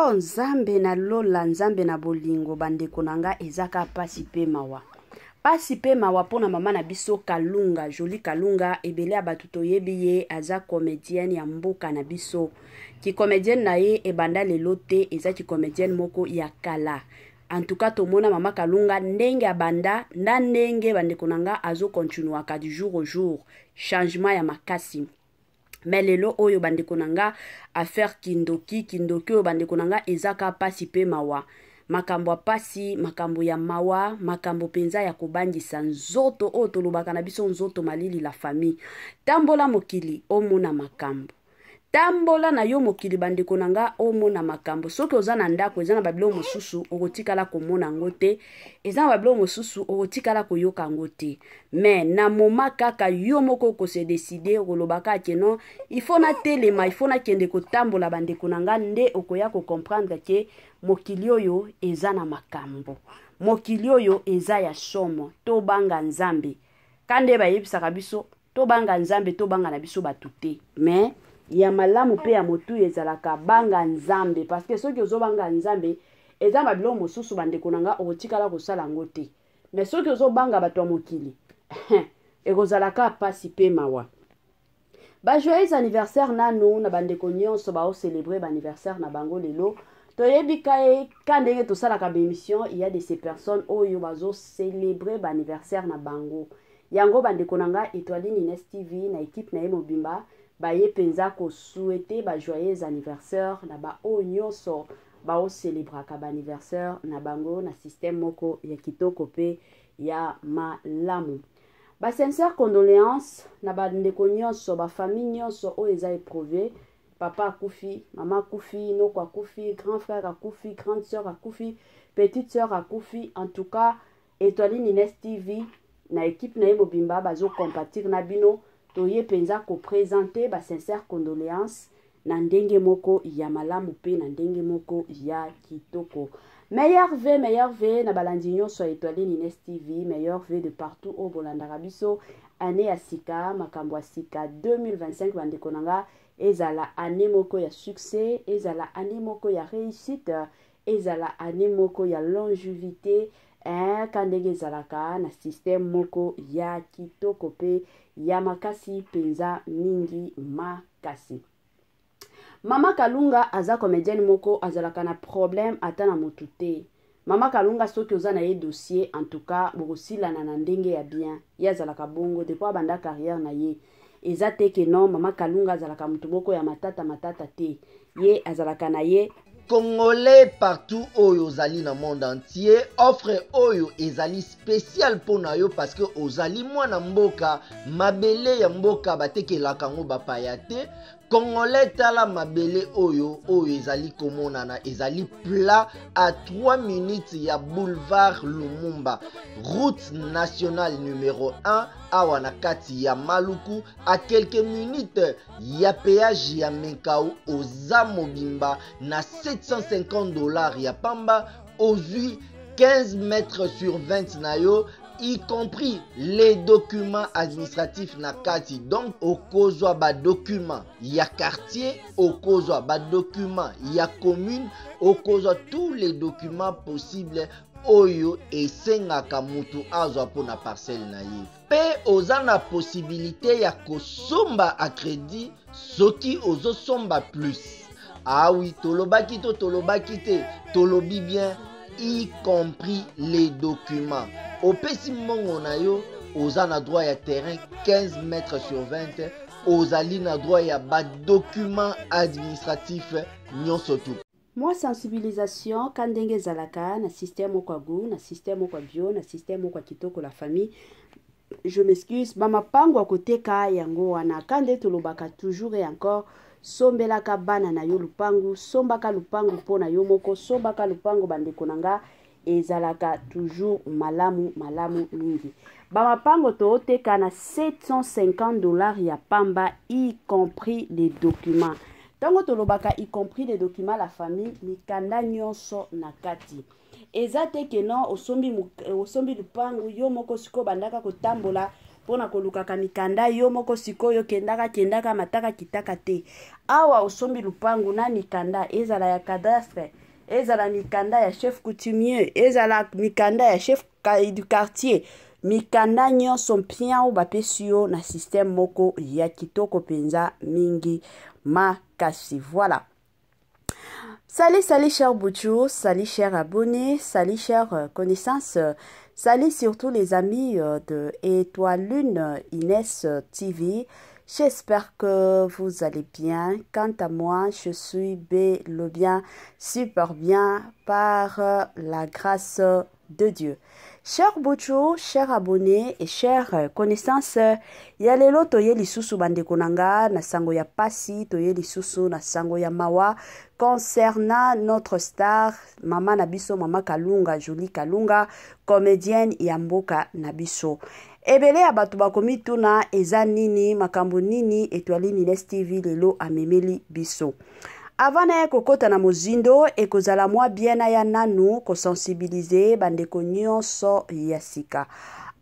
Oh Nzambe na lola, Nzambe na bolingo, bandeko na nga, eza ka pasi pe mawa. Pasi pe mawa pona mama na biso Kalunga, Jolie Kalunga, ebele ya bato toyebi ye aza comedienne ya mboka na biso. Ki comedienne na ye ebanda lelo te, eza ki comedienne moko ya kala. En tout cas tomona mama Kalunga ndenge abanda na ndenge bandeko na nga azo continuaka du jour au jour, changement ya makasi. Mais lelo oyo bandeko na nga, affaire kindoki, kindoki oyo bandeko na nga eza ka pasi pe mawa. Makambo ya pasi, makambo ya mawa, makambo penza ya kobangisa nzoto oyo tolobaka na biso nzoto malili la famille. Tambola mokili omona makambo. Tambola na yo mokili bandeko na nga omona makambo. Soki oza na ndako eza na ba biloko mosusu okotikala komona yango te, eza na ba biloko mosusu okotikala koyoka yango te. Mais na moment kaka yo moko oko se décider, okoloba kaka ke non, il faut natelema, il faut nakende kotambola bandeko na nga, nde okoya ko comprendre ke mokili oyo eza na makambo. Mokili oyo eza ya somo. Tobanga Nzambe. Ka nde bayebisaka biso tobanga Nzambe, tobanga na biso bato te. Mais ya malamu pe ya motuya ezalaka banga Nzambe, parce que soki ozobanga Nzambe eza ba biloko mosusu bandeko na nga okotikala kosala yango te. Mais soki ozobanga bato ya mokili ekozala ka pasi pe mawa. Ba joyeux anniversaire nanu na bandeko nyonso bao célébrer ba anniversaire na bango lelo. Toyebi ka ndenge tosalaka ba émission, il y a de ces personnes oyo bazo célébrer ba anniversaire na bango. Yango bandeko na nga Etoiline Ines TV na équipe na ye mobimba baye penza ko souhaiter ba joyeux anniversaire na ba oyo nyonso bao célébraka ba anniversaire na bango na système moko ya kitoko pe ya malamu. Ba sincères condoléances na ba ndeko nyonso, ba famille nyonso oyo eza éprouvé. Papa akufi, mama akufi, noko akufi, grand frère akufi, grande sœur akufi, petite sœur akufi. En tout cas, Etoiline Ines TV na équipe na ye mobimba bazo compatir na bino, toye penza ko présenter ba sincères condoléances na ndenge moko ya malamu pe na ndenge moko ya kitoko. Meilleur V, meilleur V na balandi nyonso ya Etoiline Ines TV, meilleur V de partout oyo bolandaka biso. Année ya sika, makambo ya sika 2025 bandeko na nga, ezala année moko ya succès, ezala année moko ya réussite, ezala année moko ya longévité, hein, ka ndenge ezalaka na système moko ya kitoko pe ya makasi penza mingi makasi. Mama Kalunga aza comédienne moko azalaka na problème ata na motu te. Mama Kalunga soki oza na ye dossier, en tout cas bokosilana na ndenge ya bien. Ye azalaka bongo depuis abanda carrière na ye. Eza te ke non, Mama Kalunga azalaka motu moko ya matata matata te. Ye azalaka na ye. Congolais partout oyo ozali na monde entier, offre oyo ezali spécial mpo na yo parce que ozali mwana mboka, mabele ya mboka batekelaka yango bapaya te. Congolais tala mabele oyo, oyo ezali komonana ezali plat à 3 minutes ya boulevard Lumumba, route nationale numéro 1 awa na kati ya Maluku, à quelques minutes ya péage ya Menkao. Oza mobimba na 750 $ ya pamba, ozwi 15 mètres sur 20 na yo, y compris les documents administratifs na kati. Donc okozwa ba documents ya quartier, okozwa ba documents ya commune, okozwa tous les documents possibles oyo esengaka mutu azwa mpona parcelle na ye. Pe oza na possibilité ya kosomba à crédit soki ozosomba plus. Ah oui, tolobaki to tolobaki te, tolobi bien, y compris les documents. Opesi mbongo na yo, oza na droit ya terrain 15 mètres sur 20, ozali na droit ya ba documents administratifs nyonso tout. Mwa sensibilisation ka ndenge ezalaka na système moko ya goût, na système moko ya bio, na système moko ya kitoko la famille. Je m'excuse, ba mapango ya koteka yango wana ka nde tolobaka toujours et encore, sombelaka bana na yo lupangu, sombaka lupangu mpo na yo moko, sombaka lupangu bandeko na nga, ezalaka toujours malamu malamu mingi. Ba mapango tooteka na 750 $ ya pamba, y compris les documents. Tango tolobaka y compris les documents, la famille, mikanda nyonso na kati. Eza te ke non, osombi lupangu yo moko sikoyo bandaka kotambola. mpo na kolukaka mikanda yo moko sikoyo kendaka kendaka mataka kitaka te. Awa osombi lupangu na mikanda, ezala ya cadastre, ezala mikanda ya chef coutumier, ezala mikanda ya chef du quartier, mikanda nyonso mpiao bapesi yo na système moko ya kitoko mpenza mingi makasi. Voilà. Salut, salut cher Bouchou, salut cher abonné, salut cher connaissance, salut surtout les amis de Étoile Lune Inès TV. J'espère que vous allez bien. Quant à moi, je suis bel et bien, super bien par la grâce de Dieu. Cher Bouchou, cher abonné et chère connaissance, ya lelo toye lisusu bandeko na nga na sango ya pasi, toye lisusu na sango ya mawa concernant notre star mama na biso, mama Kalunga, Jolie Kalunga, comédienne ya mboka na biso. Ebele ya bato bakomituna eza nini, makambo nini Étoile Ines TV lelo amemeli biso. Avant na ye kokota na mozindo, ekozala mwa bien na ya nanu kosensibiliser bandeko nyonso ya sika.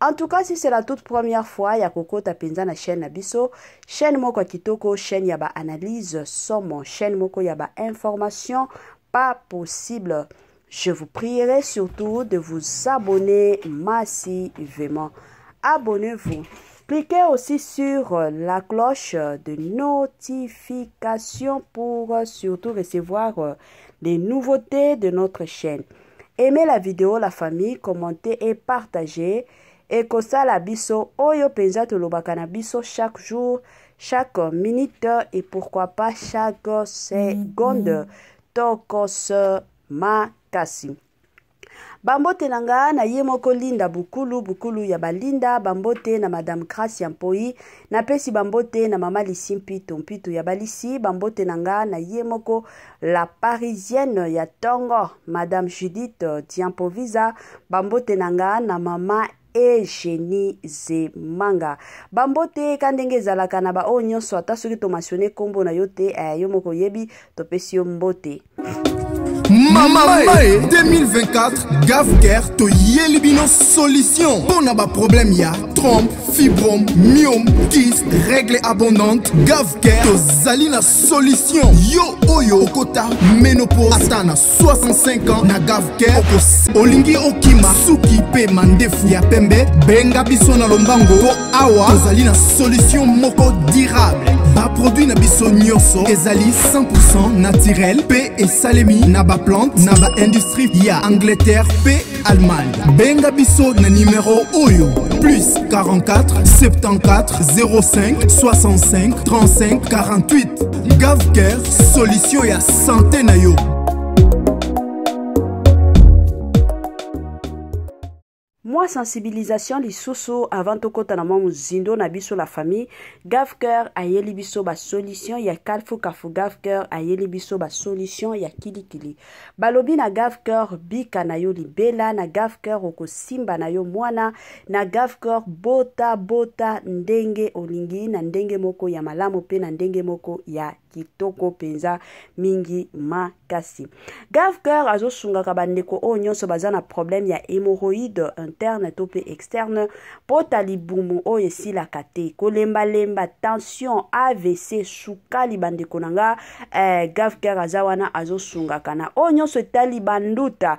En tout cas, si c'est la toute première fois ya kokota penza na chaîne na biso, chaîne moko ya kitoko, chaîne ya ba analyse somo, chaîne moko ya ba information pas possible. Je vous prierai surtout de vous abonner massivement. Abonnez-vous. Cliquez aussi sur la cloche de notification pour surtout recevoir les nouveautés de notre chaîne. Aimez la vidéo, la famille, commentez et partagez. Ekosala biso oyo penza tolobaka na biso chaque jour, chaque minute et pourquoi pas chaque seconde. Tokos makasi. Bambote na nga na ye moko Linda Bukulu, Bukulu ya balinda, bambote na Madame Gracia Mpoi, napesi bambote na Mama Lisi Mpito, Mpito ya balisi, bambote na nga na ye moko la Parisienne ya tongo, Madame Judith Diampovisa, bambote na nga na Mama Eugénie Zemanga. Bambote ka ndenge ezalaka na ba oyo nyonso, ata soki to mentionner kombo na yo te, yo moko yebi, topesi yo mbote. Mama Mae 2024, Gavcare toyeli bino solution mpona ba problème ya trompe, fibrome, myome, kyste, règle abondante. Gavcare tozali na solution. Yo oyo okota ménopause ata na 65 ans, na Gavcare olingi okima suki pe mandefu ya pembe, benga biso na lombango po awa tozali na solution moko durable. Ba produit na biso nyonso ezali 100% naturel pe esalemi na ba plante na ba industrie ya Angleterre pe Allemagne. Benga biso na numéro oyo plus 44 74 05 65 35 48. Gavcare, solution ya santé na yo. Moi sensibilisation lisusu avant tokota na mwa mozindo na biso la famille. Gavcare ayeli biso ba solution ya kalfu kafu, Gavcare ayeli biso ba solution ya kilikili. Balobi na Gavcare bika na yo libela, na Gavcare okosimba na yo mwana, na Gavcare bota bota ndenge olingi na ndenge moko ya malamu pe na ndenge moko ya kitoko penza mingi makasi. Gavcare azosungaka bandeko oyo nyonso baza na problème ya hémorroïde interne to pe externe, pota libumu oyo esilaka te, kolembalemba, tension, AVC, sukali bandeko na nga, Gavcare aza wana azosungaka na oyo nyonso etali banduta,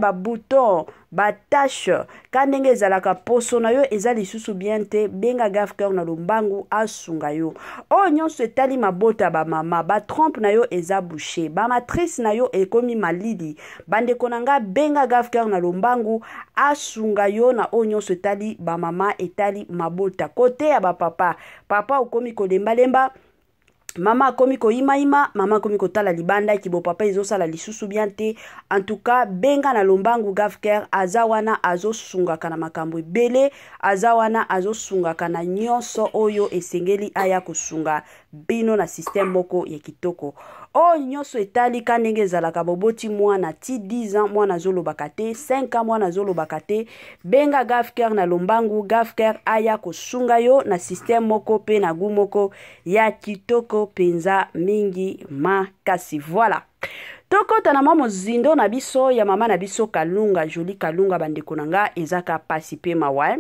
ba bouton, ba tache, ka ndenge ezalaka poso na yo eza lisusu bien te, benga Gavcare na lombangu asunga yo. Oyo nyonso etali mabota ba mama, ba trompe na yo eza bouché, ba matrice na yo ekomi malili, bandeko na nga benga Gavcare na lombangu asunga yo na oyo nyonso etali ba mama, etali mabota. Kote ya ba papa, papa okomi kolembalemba, mama akomi koyimayima, mama akomi kotala libanda kibo papa ezosala lisusu bien te. En tout cas benga na lombangu Gavcare aza wana azosungaka na makambo ebele, aza wana azosungaka na nyonso oyo esengeli aya kosunga bino na système moko ya kitoko. Oyo nyonso etali ka ndenge ezalaka boboti mwana ti 10 ans mwana azolobaka te, 5 ans mwana azolobaka te, benga Gavcare na lombangu, Gavcare aya kosunga yo na système moko pe na goût moko ya kitoko penza mingi makasi. Voilà. Tokota na mwa mozindo na biso ya mama na biso Kalunga, Jolie Kalunga, bandeko na nga ezaka pasi pe mawa.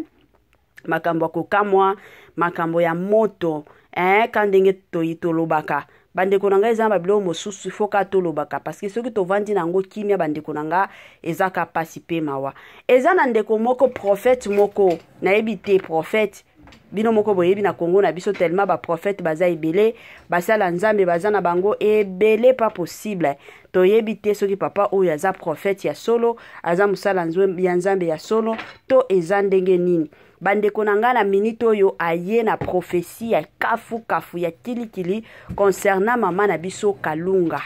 Makambo ya kokamwa, makambo ya moto, eh, ka ndenge tolobaka bandeko na ngai, eza na babiloko mosusu ifo ka tolobaka, parce que soki tovandi na yango kimia, bandeko na nga, eza ka pasi pe mawa. Eza na ndeko moko, prophète moko, nayebi te prophète, bino moko boyebi na Kongo na biso tellement baprophète baza ebele, basala Nzambe baza na bango ebele, pas possible. Toyebi te soki papa oyo aza prophète ya solo, aza mosala ya Nzambe ya solo to eza ndenge nini. Bandeko na ngai, na minute oyo aye na prophétie ya kafu kafu ya kilikili concernant mama na biso Kalunga.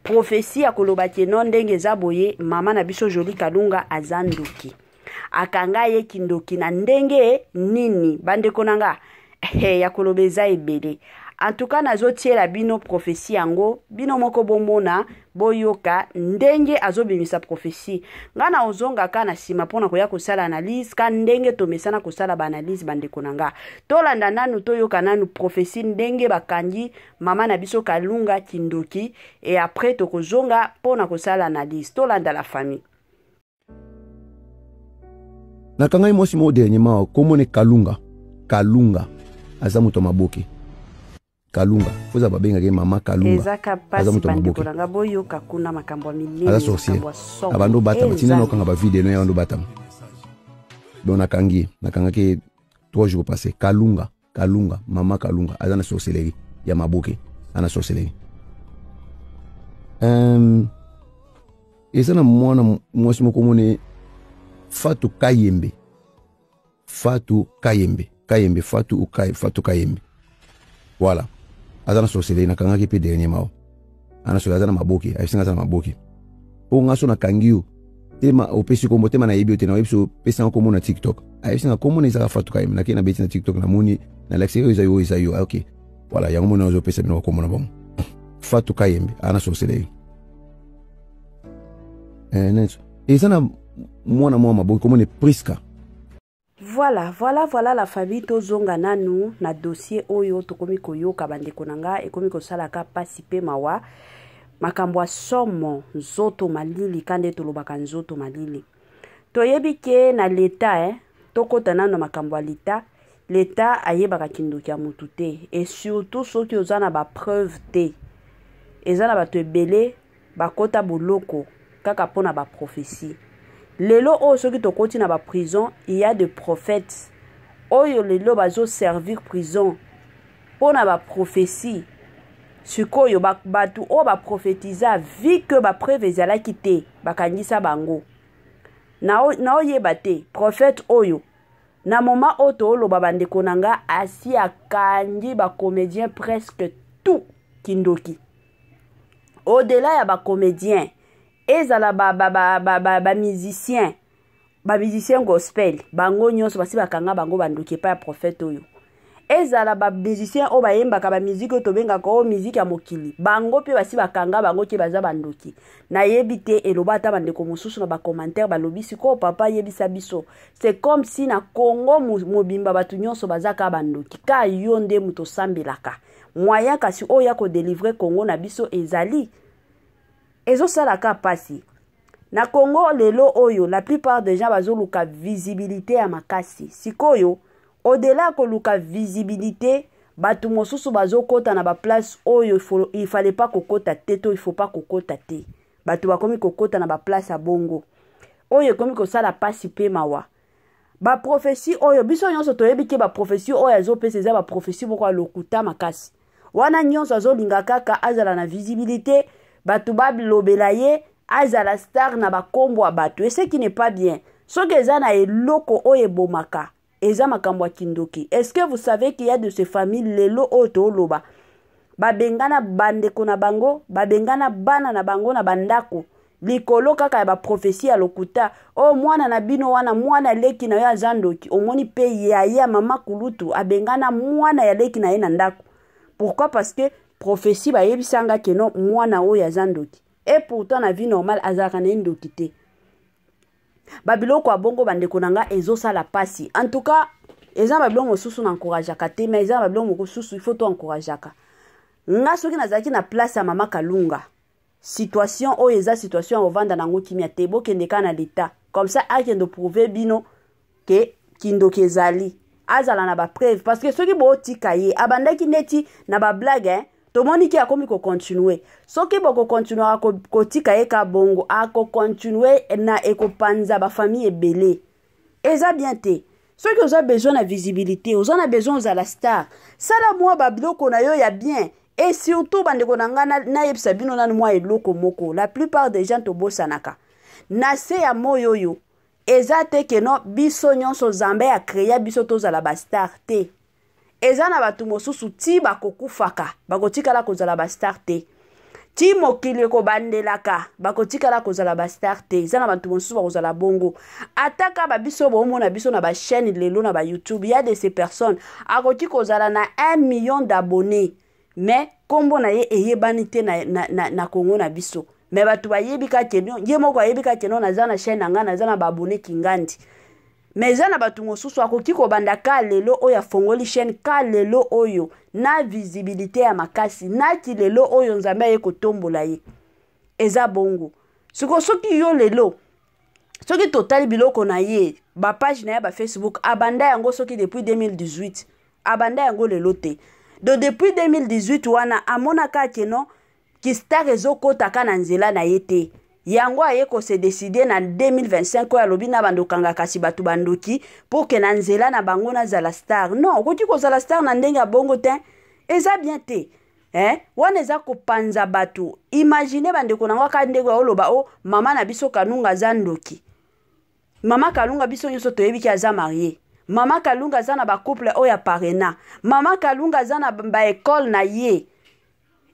Prophétie ya koloba ke no, ndenge eza boye, mama na biso Jolie Kalunga aza ndoki, akanga ye kindoki na ndenge nini. Bandeko na nga, ya koloba eza ebele. En tout cas, nazotiela bino prophétie yango, bino moko bomona, boyoka ndenge azobimisa prophétie. Nga na ozongaka na nsima mpona koya kosala analyse ka ndenge tomesana kosala baanalyse. Bandeko na nga, tolanda nanu, toyoka nanu prophétie ndenge bakangi mama na biso Kalunga kindoki, et après tokozonga mpona kosala analyse. Tolanda, la famille. Nakangai mwasi moko dernièrement, komone Kalunga. Kalunga aza moto ya maboke. Kalunga foza babengaki mama Kalunga. Ezaka aza pasi. Moto ya Bandeko maboke. Na nga, boyoka kuna makambo ya minene. Aza sorcier. Makambo ya somo. Abandi obatama ntina na Eza okanga bavideo no, yabandi obatama. Donc nakangi ye, nakangaki ye 3 jours passé. Kalunga, Kalunga, mama Kalunga aza na sorcellerie ya maboke, aza na sorcellerie. Eza na mwana mwasi moko mone Fatu Kayembe, Fatu Kayembe, Kayembe Fatu Ukai, Fatu Kayembe, voilà, aza na sorcellerie. Nakangaki mpe dernièrement, aza na aza na maboke. Ayebisinga aza na maboke mpo nga so nakangi yo tema, opesi kombo tema, nayebi yo te, nayebi so opesanga kombo na TikTok. Ayebisinga kombo na ezaka Fatu Kayembe. Nakei, nabeti na TikTok, namoni, nalakisi oyo eza yo, oyo eza yo. Ah, ok, voilà, yango moni azopesa bino bakombo na bango. Fatu Kayembe aza na sorcellerie. Nani eza na mwana mwa maboke komone Priska. Voilà, voilà, la famille, tozonga nanu na dossier oyo tokomi koyoka. Bandeko na nga, ekomi kosalaka pasi mpe mawa, makambo ya somo, nzoto malili, ka nde tolobaka nzoto malili. Toyebi ke na leta, tokɔta nanu na makambo ya leta. Leta ayebaka kindoki ya motu te, et surtout soki oza na bapreuve te. Eza na bato ebele bakɔta boloko kaka mpona baprophétie. Lelo oyo soki tokoti na baprison, il y a de prophètes oyo lelo bazoservir prison mpo na baprophétie. Sikoyo bato oyo baprophétisa, vu que bapreuve ezalaki te, bakangisa bango. Naoyeba te prophète oyo na moment oyo tooloba. Bandeko na nga, asi akangi bacomédien presque tout kindoki. Au-delà ya bacomédien, ezala bamusicien, ba bamusicien gospel, bango nyonso basi bakanga bango bandoki epai ya prophète oyo. Ezala bamusicien oyo bayembaka bamiziki oyo tobengaka oyo miziki ya mokili, bango mpe basi bakanga bango ke baza bandoki. Nayebi te, eloba ata bandeko mosusu na bacommentaire, balobi sikoyo papa ayebisa biso, c'est comme si na Congo mobimba bato nyonso baza kaka bandoki, ka yo nde moto osambelaka. Moyen kasi oyo ya kodélivrer Congo na biso ezali, ezosalaka mpasi na Congo lelo oyo. La plupart des gens bazoluka visibilité ya makasi. Sikoyo, au-delà ya koluka visibilité, bato mosusu bazokɔta na baplace oyo il fallait pas kokɔta te, to il faut pas kokɔta te. Bato bakomi kokɔta na baplace ya bongo oyo ekomi kosala mpasi mpe mawa. Baprophétie oyo biso nyonso toyebi ke baprophétie oyo azopesa eza baprophétie moko ya lokuta makasi. Wana nyonso azolinga kaka azala na visibilité, bato balobela ye, azala star na bakombo ya bato, et ce qui n'est pas bien. Soki eza na eloko oyo ebomaka, eza makambo ya kindoki. Est ce que vous savez qu'il y a de ces familles lelo oyo tooloba, babengana bandeko na bango, babengana bana na bango na bandako likolo kaka ya baprophétie ya lokuta? Oyo mwana na bino wana, mwana leki na yo aza ndoki. Omoni mpe yaya, mama kulutu abengana mwana ya leki na ye na ndako. Pourquoi? Parce que prophétie bayebisanga ke no, mwana oyo aza ndoki, et pourtant na vie normale azalaka na ye ndoki te. Babiloko ya bongo, bandeko na nga, ezosala mpasi. En tout cas, eza na babiloko mosusu na encourageaka te, mais eza na babiloko mosusu il faut to encourageaka. Nga soki nazalaki na place ya mama Kalunga, situation oyo eza situation ya kovanda nango kimia te. Bokende kaka na leta, comme ça akende prouver bino ke kindoki ezali. Azala na bapreuve, parce que soki botika ye abandaki neti na bablague, hein? Tomoni ki akomi kocontinue. Soki bokokontinuaka kotika ye ka bongo, akokontinue na ekopanza bafamille ebele. Eza bien te. Soki oza besoin na visibilité, oza na besoin ozala star, sala mwa babiloko na yo ya bien. Et surtout, bandeko na ngai, nayebisa bino nanu mwa eloko moko. La plupart des gens tobosanaka na se ya moi oyo eza te ke no biso nyonso Nzambe akrea biso tozala bastar te. Eza na bato mosusu ti bakokufaka bakotikala kozala bastar te, ti mokili ekobandelaka bakotikala kozala bastar te. Eza na bato mosusu bakozala bongo. Ata ka babiso bomona biso na bachaîne lelo na bayoutube, ya de ces personnes akoki kozala na 1 million d'abonnés, mais nkombo na ye eyebani te na, na, na, na Kongo na biso. Me bato bayebi kaka ye moko ayebi kaka no naza na chaîne na ngai, naza na baabonnés kingandi. Me eza na bato mosusu akoki kobanda ka lelo oyo afongoli chaîne, ka lelo oyo na visibilité ya makasi, nati lelo oyo Nzambe aye kotombola ye. Eza bongo. Siko soki yo lelo, soki totali biloko na ye, bapage na ye bafacebook, abanda yango soki depuis 2018, abanda yango lelo te. Donc depuis 2018 wana amonaka ke non, kistar ezokɔta na nzela na ye te. Yango aye kose décider na 2025 oyo, alobi na bandokanga kasi bato bandoki mpo ke na nzela na bango nazala star. Non, okoki kozala star na ndenge ya bongo te, eza bien te, eh? Wana eza kopanza bato. Imagine, bandeko nango, aka ndenge oloba o mama na biso Kalunga aza ndoki. Mama Kalunga, biso nyonso toyebi ki aza mariée. Mama Kalunga aza na bacouple oyo ya parena. Mama Kalunga aza na baekole na ye.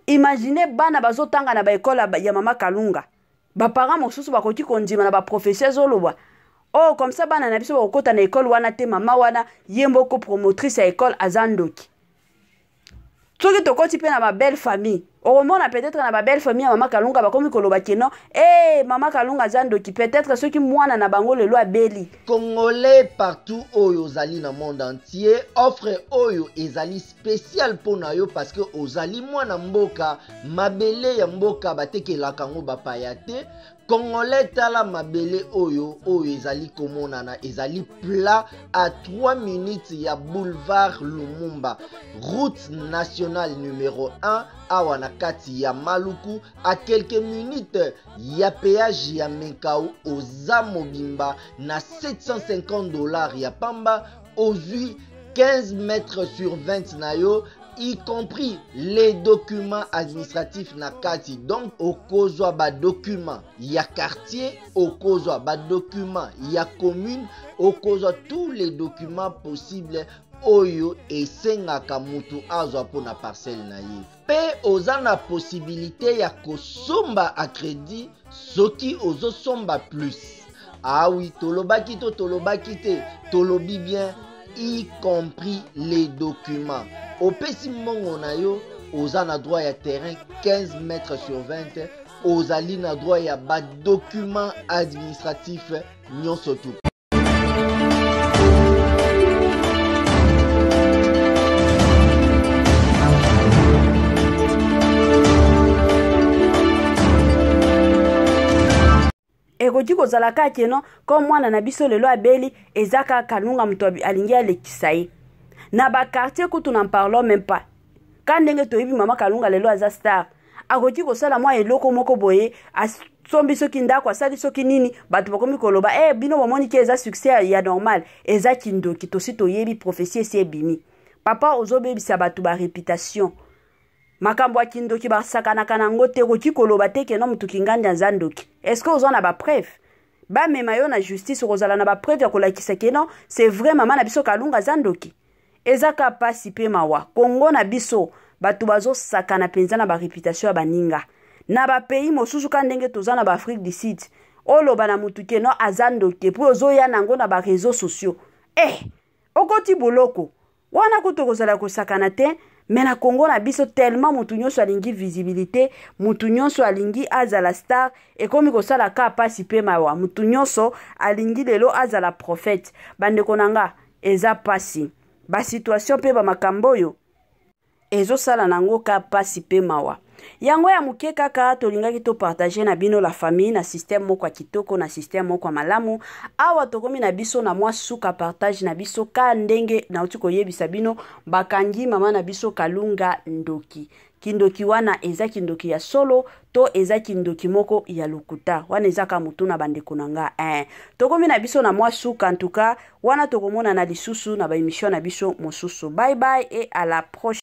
Imagine, bana bazotanga na baekole ya mama Kalunga. Baparent mosusu bakoki kondima na baprofesseur ezoloba: oh, comme ça bana na biso bakokɔta na ekole wana te, mama wana ye moko promotrice ya ekole aza ndoki. Soki tokoti mpe na babelle famille, okomona peut-être na babelle famille ya mama Kalunga bakomi koloba ke non, e mama Kalunga aza ndoki. Peut-être soki mwana na bango lelo abeli. Congolais partout oyo ozali na monde entier, offre oyo ezali spécial mpo na yo parce que ozali mwana mboka. Mabele ya mboka batekelaka yango bapaya te. Congolais, tala mabele oyo, oyo ezali komonana, ezali plat à 3 minutes ya boulevard Lumumba, route nationale numéro 1, awa na kati ya Maluku, à quelques minutes ya péage ya Menkao. Oza mobimba na 750 $ ya pamba, ozwi 15 mètres sur 20 na yo, y compris les documents administratifs na kati. Donc okozwa badocument ya quartier, okozwa badocument ya commune, okozwa tous les documents possibles oyo esengaka mutu azwa mpona parcelle na ye. Mpe oza na possibilité ya kosomba à crédit soki ozosomba plus. Awi, ah tolobaki to tolobaki te? Tolobi bien, y compris les documents. Opesi mbongo na yo, oza na droit ya terrain 15 mètres sur 20, ozali na droit ya badocument administratif nyonso tu. Ekoki kozala kaka ke non, comme mwana na biso lelo abeli, eza kaka Kalunga moto alingi alekisa ye na baquartier. Kutu n'en parlons même pas. Ka ndenge toyebi mama Kalunga lelo aza star, akoki kosala mwa eloko moko boye, asombi soki ndako, asali soki nini, bato bakomi koloba: e bino bomoni ke eza succès ya normal, eza kindoki. Tosi toyebi, prophétie esi ebimi. Papa, ozobebisa bato baréputation. Makambo ya kindoki basakanaka nango te. Okoki koloba te ke non, motu kingandi aza ndoki. Est-ce oza na bapreuve? Bamema yo na justice, okozala na bapreuve ya kolakisa ke non, c'est vrai, mama na biso Kalunga aza ndoki? Eza ka pasi mpe mawa. Kongo na biso, bato bazosakana mpenza na baréputation ya baninga. Na bapays mosusu, ka ndenge toza na baAfrique du Sud, oloba na motu ke non, aza ndoki, et puis ozoya nango na baréseaux sociaux, eh, okoti boloko. Wana kutu kozala kosakana te. Me na Kongo na biso, tellement motu nyonso alingi visibilité, motu nyonso alingi azala star, ekomi kosala ka pasi mpe mawa. Motu nyonso alingi lelo azala prophète. Bandeko na nga, eza pasi. Basituation mpe bamakambo oyo ezosala nango ka pasi mpe mawa. Yango ya moke kaka tolingaki topartage na bino la famille na système moko ya kitoko, na système moko ya malamu. Awa tokomi na biso na mwa suka partage na biso ka ndenge nauti koyebisa bino, bakangi mama na biso Kalunga ndoki. Kindoki wana eza kindoki ya solo to eza kindoki moko ya lokuta? Wana eza ka motuna, bandeko na nga. Tokomi na biso na mwa suka ntuka wana, tokomonana lisusu na baémission na biso mosusu. Bye bye et à la prochaine.